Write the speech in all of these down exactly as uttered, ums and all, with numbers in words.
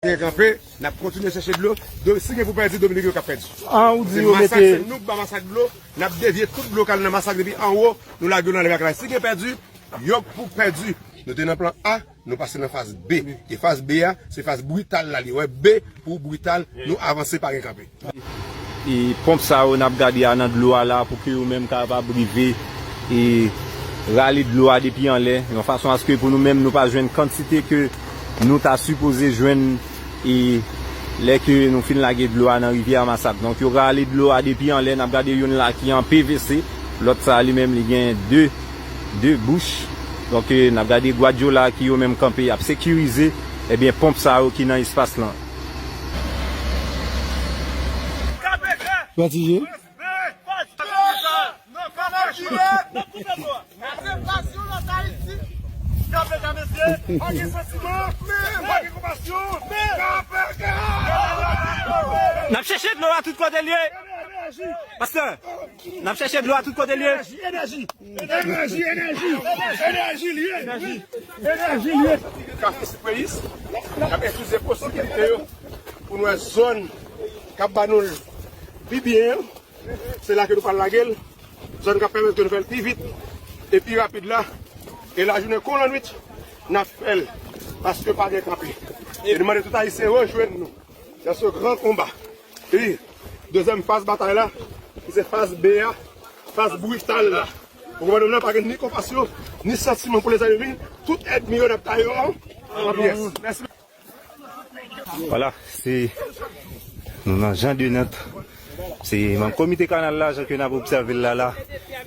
Gen kanpe, n ap kontinye chèche dlo. Do-, si gen pou pèdi, Dominik yo k ap pèdi. An, ou di yo mete. Se masak, se nou k ba masak dlo. N ap devye tout dlo k al nan masak depi anwo, nou lage yo nan lè ak la. Si gen pèdi, yo k pou pèdi. Nou te nan plan A, nou pase nan faz B. E faz B a, se faz brital la li. Wè, B pou brital, nou avanse, pa gen kanpe. E ponp sa yo n ap gade a nan dlo a la pou ke yo menm kapab rive e rale dlo a depi anlè, yon fason aske pou nou menm nou pa jwenn kantite ke nou ta sipoze jwenn e lè ke nou fin lage dlo a nan rivyè a Masak. Donk yo rale dlo a depi anlè, n ap gade youn la ki an P V C, lòt sa li menm li gen de, de bouch. Donk e n ap gade gwadyola ki yo menm kanpe ap sekirize, ebyen ponp sa yo ki nan espas lan. N ap chèche dlo a tout kote l ye. Pastè, n ap chèche dlo a tout kote l ye. Enèji, enèji, enèji, enèji l ye. Enèji l ye. Kafe Sipreyis, n ap etidye posibilite yo pou n wè zòn k ap ba nou l pi byen an. Se la ke nou pral lage l. Zòn k ap pèmèt ke nou fè l pi vit e pi rapid la. E lajounen kon lannwit, n ap fè l. Paske pa gen kanpe. E nou mande tout Ayisyen rejwenn nou dans ce grand combat. Wi, dezyèm faz batay la, ki se faz B a, faz brital la. Ou konprann, nou pa gen ni konpasyon, ni santiman pou lèzènmi. Tout ènmi yo n ap taye yo an, an pyès. Mèsi. Vwala, se nou nan Jean de Nantes. Se manm komite kanal la, jan ke n ap obsève l la la,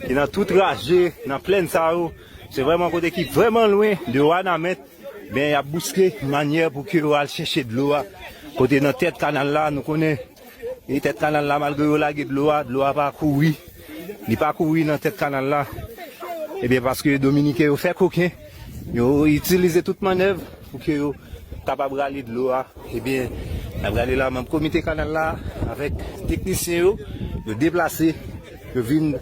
ki nan tout raje, nan plèn sa yo. Se vrèman kote ki vrèman lwen de Wanament. Ben, y ap bouske manyè pou ke yo al chèche dlo a. Kote nan tèt kanal la, nou konnen, e tèt kanal la, malgre yo lage dlo a, dlo a pa kouri. Li pa kouri nan tèt kanal la. Ebyen, paske Dominiken yo fè koken, yo itilize tout mannèv pou ke yo kapab rale dlo a. Ebyen, n ap rale la, manm komite kanal la, avèk teknisyen yo, yo deplase, yo vin,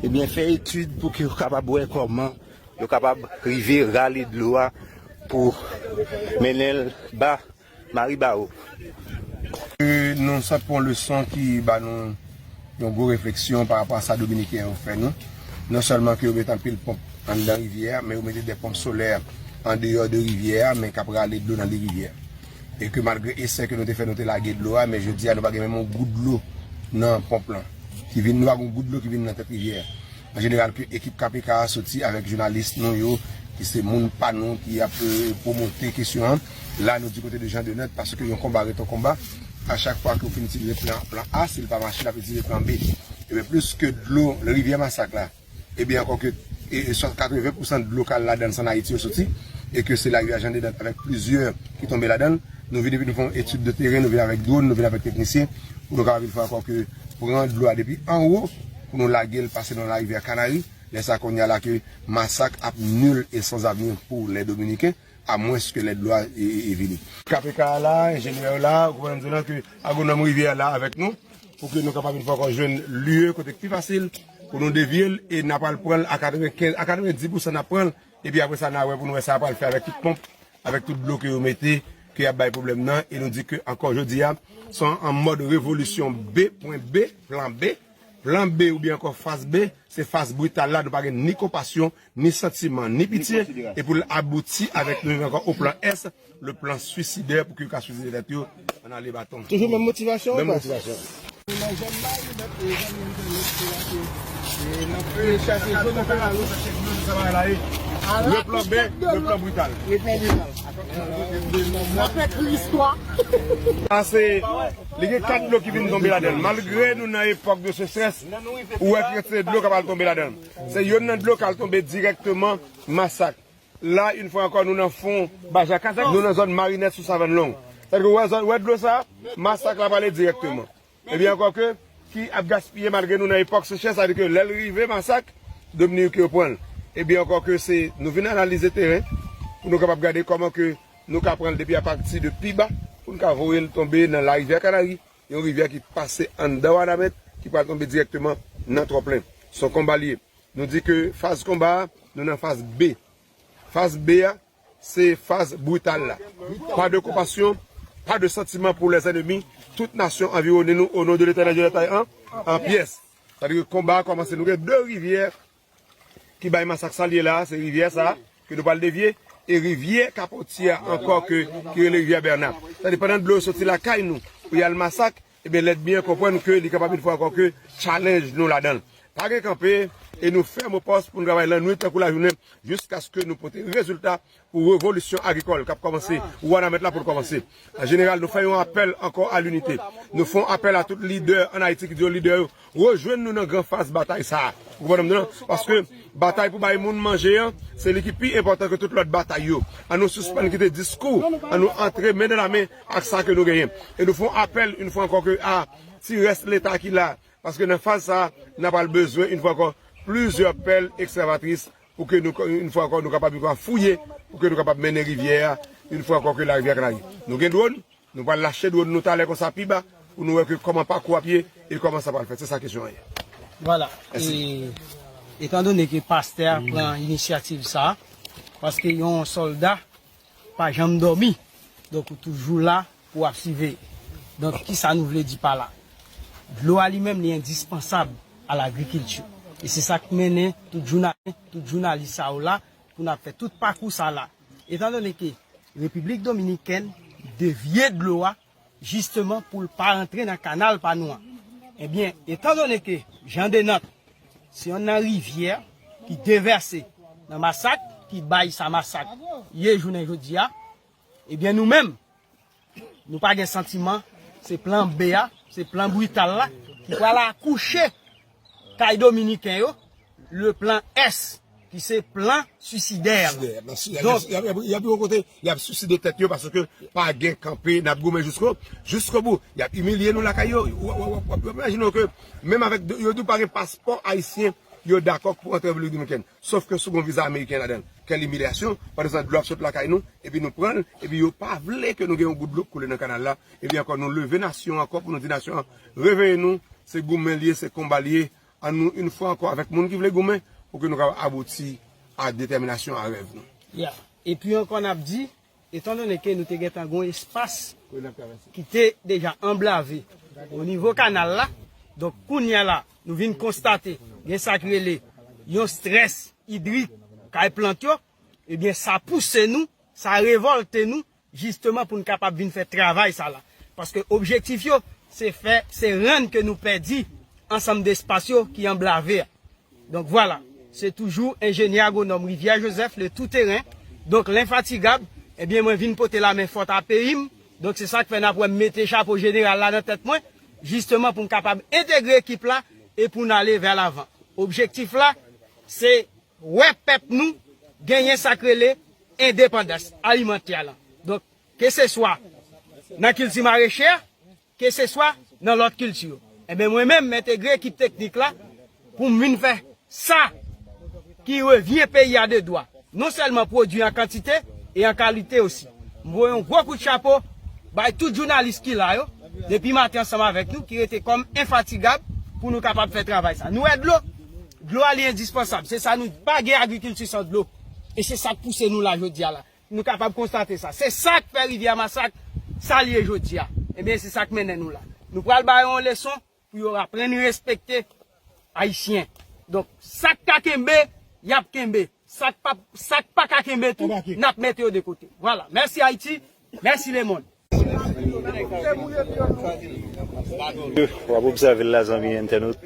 ebyen, fè etid pou ke yo kapab wè kòman yo kapab rive rale dlo a pou mennen l ba Maribawo. E nou sot pran leson ki ba nou yon gwo refleksyon pa rapò a sa Dominiken yo fè nou. Non sèlman ke yo mete anpil ponp anndan rivyè a, men yo mete de ponp solè andeyò de rivyè a, men k ap rale dlo nan li rivyè a. E ke malgre esè ke nou te fè, nou te lage dlo a, men jodi a, nou pa gen menm yon gout dlo nan ponp lan ki vin, nou pa gen yon gout dlo ki vin nan tèt rivyè a. An jeneral, ke ekip K P K a soti avèk jounalis nou yo, ki se moun pa nou, ki ap, euh, pwomote kesyon an. La, nou di kote de Jean de Nantes, paske yon konba ret yon konba. A chak fwa ke w fin itilize plan, plan A, si l pa mache, l ap itilize plan B. Ebyen, plis ke dlo rivyè Masak la, ebyen, ankò ke, e, e, swa katreven pousan dlo k al ladan l, se ann Ayiti yo soti, e ke se larivyè Jean de Nantes avèk plizyè ki tonbe ladan l. Nou vin epi nou fè yon etid de teren, nou vin avèk dwòn, nou vin avèk teknisyen, pou nou kapab vin fè ankò ke pran dlo a depi anwo, pou nou lage l pase nan larivyè Kanari. Lè sa kounye a la ke Masak ap nil e san avni pou lè Dominiken, amwenske lè dlo a e, e, e vini. K P K a la, enjenyè yo la, gouvènman di nou ke agwonòm rivyè a la avèk nou, pou ke nou kapab vin fè ankò jwenn lye kote k pi fasil pou nou devye l, e n a pral pran l a katrevenkenz, a katrevendis pousan n ap pran l, epi apre sa n a wè pou nou wè sa a pral fè avèk tout ponp, avèk tout dlo ke yo mete, ke y ap bay pwoblèm nan, e nou di ke ankò jodi a, se an mòd revolisyon B, pwen B, plan B, plan B oubyen ankò faz B, se faz brital la, nou pa gen ni konpasyon, ni santiman, ni pitye, e pou l abouti avèk nou rive ankò o plan S, le plan suicidaire, pou ke yo ka suiside tèt yo, ann ale baton. Toujou menm motivasyon. Menm motivasyon. Nan zòn la, li mèt, e, zanmi entènèt, se la ke, e, n ap chache zòn nan kanal la. Le plan B, le plan brital. Le plan brital. N ap ekri istwa. Sa se, li gen kat dlo ki vin tonbe ladan l. Malgre nou nan epòk de sechrès, ou wè kantite dlo k ap al tonbe ladan l. Se youn nan dlo k al tonbe dirèkteman Masak. La, yon fwa ankò, nou nan fon Baja Kazèk, nou nan zòn Marinèt sou Savann Long. Sètadi ke w wè zòn, w wè dlo sa a, Masak la prale dirèkteman. Ebyen, ankò ke, ki ap gaspiye malgre nou nan epòk sechrès, sa vle di ke lè l rive Masak, Dominik yo pran l. Ebyen, ankò ke se, nou vin analize teren, pou nou kapab gade kòman ke nou ka pran l depi apati de pi ba, pou n ka voye l tonbe nan larivyè Kanari, yon rivyè ki pase anndan Wanament, ki pral tonbe dirèkteman nan Twòplen. Se yon konba l ye. Nou di ke faz konba a, nou nan faz B. Faz B a, se faz brital la. Pa de konpasyon, pas de sentiment pour les ennemis. Tout nasyon anviwonnen nou, au nom de l'Éternel, je détaille en, en pièces. Sa vle di ke konba a kòmanse. Nou gen de rivyè ki bay masak. Sa l ye la, se rivyè sa a ke nou pral devye, e rivyè Kapotye a ankò ke, ki rele rivyè Bèna. Sa vle di pandan dlo yo soti lakay nou pou y al Masak, ebyen, lènmi an konprann ke li kapab, yon fwa ankò, ke challenge nou ladan l. Pa gen kanpe, e nou fèmen pòs pou nou travay lannwit tankou lajounen, jiskaske nou pote rezilta pou revolisyon agrikòl k ap kòmanse, ou anamèt la pou l kòmanse. An jeneral, nou fè yon apèl ankò a linite. Nou fè yon apèl a tout lidè ann Ayiti ki di yo lidè yo, rejwenn nou nan gran faz batay sa a. Ou konprann m nan? Paske batay pou bay moun manje an, se li ki pi enpòtan ke tout lòt batay yo. An nou sispann kite diskou, an nou antre men nan lamen ak sa ke nou genyen. E nou fè yon apèl, yon fwa ankò, ke a ti rès Leta ki la, paske nan faz sa a, n a pral bezwen, yon fwa ankò, plizyè pèl ekskavatris pou ke nou, yon fwa ankò, nou kapab, nou kapab fouye, pou ke nou kapab mennen rivyè a, yon fwa ankò, ke larivyè a ka lage. Nou gen dwòn, nou pral lache dwòn nou talè konsa pi ba, pou nou wè ke kòman pakou a ap ye e kòman sa pral fèt. Se sa kesyon an ye. Vwala. Mèsi. E, etandone ke pastè a pran inisyativ sa a, paske yon sòlda pa janm dòmi. Donk, ou toujou la pou w ap siveye. Donk, kisa nou vle di pa la? Dlo a li menm, li endispansab a lagrikilti. E se sa k mennen tout jounal, tout jounalis sa yo la, pou n ap fè tout pakou sa la. Etandone ke Repiblik Dominikèn devye dlo a, jisteman pou l pa rantre nan kanal pa nou an. Ebyen, etandone ke Jan de Nant se yon nan rivyè ki devèse nan Masak, ki bay sa Masak ye jounen jodi a, ebyen, nou menm, nou pa gen santiman, se plan B a, se plan brital la, ki pral akouche kay dominiken yo, le plan S, ki se plan suisidè la. Suisidè, plan suisidè. Donk, y ap, y ap, y ap yon kote, y ap suiside tèt yo paske pa gen kanpe, n ap goumen jisko, jiskobou. Y ap imilye nou lakay yo. W, w, w, w, w ap imajine w ke menm avèk de, yo di w pa gen paspò ayisyen, yo dakò pou antre Repiblik Dominikèn. Sòf ke si w gen viza ameriken ladan l, kèl imilyasyon, pandan dlo ap sot lakay nou, epi nou pran l, epi yo pa vle ke nou gen yon gout dlo k koule nan kanal la, epi ankò nou leve nasyon an ankò pou nou di nasyon an, reveye nou, se goumen l ye, se konba l ye, an nou, yon fwa ankò, avèk moun ki vle goumen, pou ke nou kapab abouti a detèminasyon, a rèv nou. Ya. Epi ankò, n ap di, etandone ke nou te gentan gen yon espas ki te deja anblave o nivo kanal la. Donk, kounye a la, nou vin konstate gen sa k rele yon strès idrik kay plant yo. Ebyen, sa pouse nou, sa revòlte nou, jisteman pou n kapab vin fè travay sa la. Paske objektif yo, se fè, se rann ke nou pèdi ansanm de espas yo ki anblave a. Donk, vwala, se toujou enjenyè agwonòm Rivyè Jozèf, le tout terrain. Donk, lenfatigab, ebyen, mwen vin pote lamen fòt a peyi m. Donk, se sa k fè n ap wè m mete chapo jeneral la nan tèt mwen, jisteman pou m kapab entegre ekip la e pou n ale vè lavan. Objektif la, se wè pèp nou genyen sa k rele endepandans alimantè la. Donk, keseswa nan kilti mareche a, keseswa nan lòt kilti yo. Ebyen, mwen menm, m entegre ekip teknik la pou m vin fè sa ki revyen peyi a de dwa. Non sèlman pwodui an kantite e an kalite osi. M voye yon gwo kout chapo bay tout jounalis ki la yo, depi maten ansanm avèk nou, ki rete kòm enfatigab pou nou kapab fè travay sa. Nou wè dlo, dlo a li endispansab. Se sa nou pa gen agrikilti san dlo. E se sa k pouse nou la jodi a la. Nou kapab konstate sa. Se sa k fè Rivyè Masak sa l ye jodi a. Ebyen, se sa k mennen nou la. Nou pral ba yo yon leson pou yo aprann respekte Ayisyen. Donk, sa k ka kenbe, y ap kenbe. Sa k pa, sa k pa ka kenbe tou, n ap mete yo de kote. Vwala. Mèsi Ayiti. Mèsi lemonn. W ap obsève l la, zanmi entènot.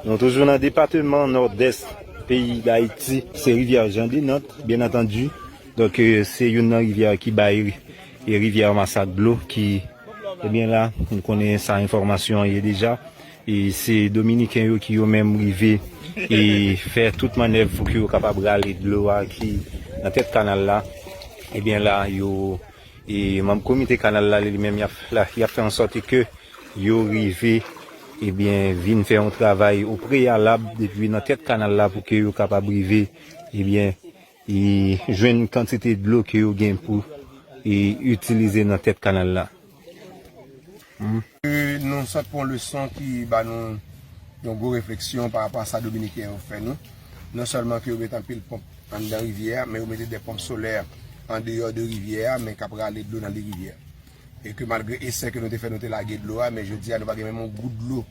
Nou toujou nan depatman Nòdès peyi Dayiti. Se rivyè Jan de Nant, byen antandi. Donk, eh, se youn nan rivyè ki bay, eh, rivyè Masak dlo ki, ebyen la, nou konnen sa enfòmasyon an ye deja. E se Dominiken yo ki yo menm rive e fè tout mannèv pou ke yo kapab rale dlo a ki nan tèt kanal la. Ebyen la, yo, e manm komite kanal la, li menm, y ap, la, y ap fè an sòt ke yo rive, ebyen, vin fè yon travay o preyalab depi nan tèt kanal la pou ke yo kapab rive, ebyen, e jwenn kantite dlo ke yo gen pou e itilize nan tèt kanal la. Hmm. E nou sot pran leson ki ba nou yon gwo refleksyon pa rapò a sa Dominiken yo fè nou. Non sèlman ke yo met anpil ponp anndan rivyè a, men yo mete de ponp solè andeyò de rivyè a, men k ap rale dlo nan li rivyè a. E ke malgre esè ke nou te fè, nou te lage dlo a, men jodi a, nou pa gen menm yon gout dlo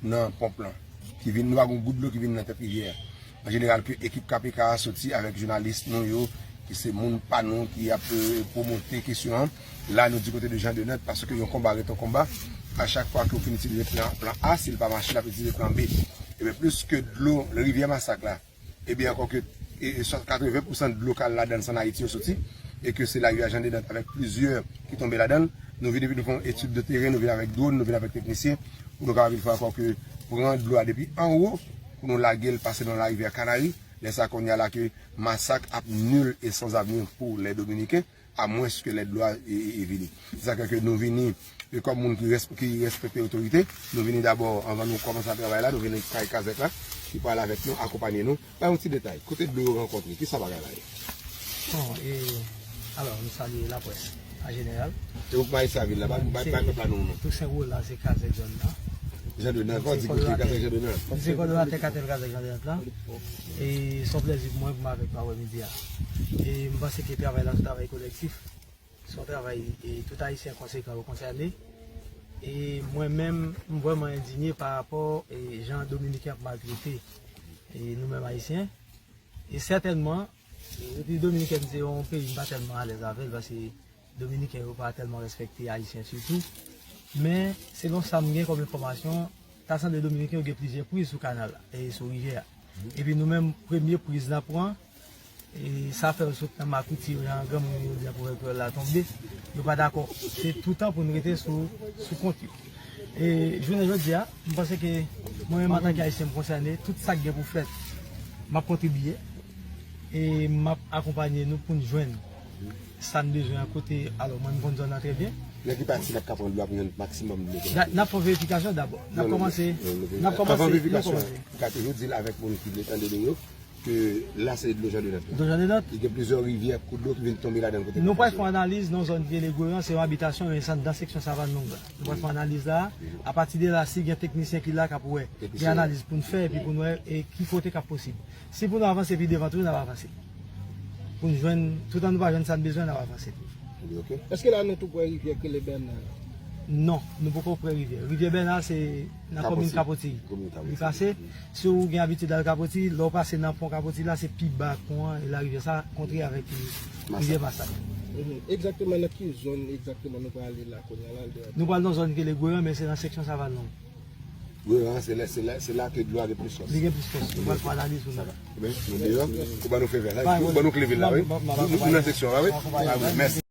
nan ponp lan. Ki vin, nou pa gen yon gout dlo ki vin nan tèt rivyè a. An jeneral, ke ekip K P K a soti avèk jounalis nou yo, ki se moun pa nou ki ap, euh, pwomote kesyon an. La, nou di kote de Jean Denant, paske yon konba ret yon konba. A chak fwa ke w fin itilize plan, plan A, si l pa mache, l ap itilize plan B. Ebyen, plis ke dlo rivyè Masak la, ebyen, ankò ke, e, e, swa katreven pousan dlo k al ladan l, se ann Ayiti yo soti, e ke se larivyè Jean Denant avèk plizyè ki tonbe ladan l. Nou vin epi nou fè yon etid de teren, nou vin avèk dwòn, nou vin avèk teknisyen, pou nou kapab vin fè ankò ke pran dlo a depi anwo, pou nou lage l pase nan larivyè Kanari. Lè sa kounye a la ke Masak ap nil e san avni pou lè Dominiken, amwens ke lè dlo a e, e, e vini. Se sa ke, ke nou vini, e kòm moun ki resp-, ki respekte otorite, nou vini dabò, anvan nou kòmanse a travay la, nou vini kay Kazèk la, ki pral avèk nou, akonpaye nou. Bay yon ti detay, kote dlo yo rankontre, kisa bagay la ye? Bon, e, alò, nou salye laprès an jeneral. E ou k maji sa vil la, bay, bay, bay pèp la non, non. Toussaint Rolland, se Kazèk zòn nan. Jean Denant, fò di kote Kazèk Jean Denant. Li se kòdonatè katèl Kazèk Jean Denant lan. E se yon plèzi pou mwen pou m avèk nou aprèmidi a. E m panse ke travay la se yon travay kolektif. Se yon travay, e, tout Ayisyen konsekan yo konsène. E mwen menm, m vrèman endinye pa rapò, e, jan Dominiken ap maltrete, e, nou menm Ayisyen. E sètènman, e, Repiblik Dominiken se yon peyi m pa tèlman alèz avè l, paske Dominiken yo pa tèlman respekte Ayisyen sitou. Men, selon sa m gen kòm enfòmasyon, ta sanble Dominiken yo gen plizyè priz sou kanal la, e sou rivyè a. Epi nou menm, premye priz n ap pran, e sa fè yo sot nan makouti yo, jan granmoun yo di a pwovèb kreyòl la tonbe. Yo pa dakò. Se toutan pou n rete sou, sou kont yo. E jounen jodi a, m panse ke mwen menm antanke Ayisyen m konsène, tout sa k gen pou fèt, m ap kontribye. E m ap akonpaye nou pou n jwenn sa n bezwen a kote, alò, mwen m konn zòn nan trè byen. Nan ki pati n ap ka pran dlo a pou jwenn maksimòm dlo ke n ap bezwen? N ap fè verifikasyon dabò. N ap kòmanse, n ap kòmanse, n ap kòmanse. Ou ka toujou di l avèk moun ki vle tande nou yo, ke la se dlo Jean Denant la. Dlo Jean Denant. Li gen plizyè rivyè, kou dlo ki vin tonbe ladan l kote. Nou pral fè yon analiz nan zòn ki rele Gweran, se yon abitasyon, men se anndan seksyon Savann Long la. Nou pral fè yon analiz la. A pati de la, si gen teknisyen ki la k ap wè, gen analiz pou n fè, epi pou n wè, e ki kote k ap posib. Si pou nou avanse pi devan toujou, n ap avanse. Pou n jwenn, toutan nou pa jwenn sa n bezwen, n ap avanse toujou. Ok. Èske la nou tou pre rivyè k rele Bèna? Non, nou poko pre rivyè. Rivyè Bèna se nan komin Kapoti. Kapoti. Komin Kapoti. Li pase, si w gen abitid al Kapoti, lè w pase nan pon Kapoti la, se pi ba pon an, e larivyè sa kontre avèk rivyè Masak. Mhm. Egzakteman nan ki zòn egzakteman nou prale la kounye a la? Nou pral nan zòn ki rele Gweran, men se nan seksyon Savann Long. Wi, an, se la, se la, se la ke dlo a gen plis fòs. Li gen plis fòs. Nou pral fè analiz pou nou. Sa va. Ebyen, nou deyò, ou ban nou fè vè la, ou ban nou kle vil la, wi. Nou, nou nan seksyon an, wi. Ah, wi, mèsi.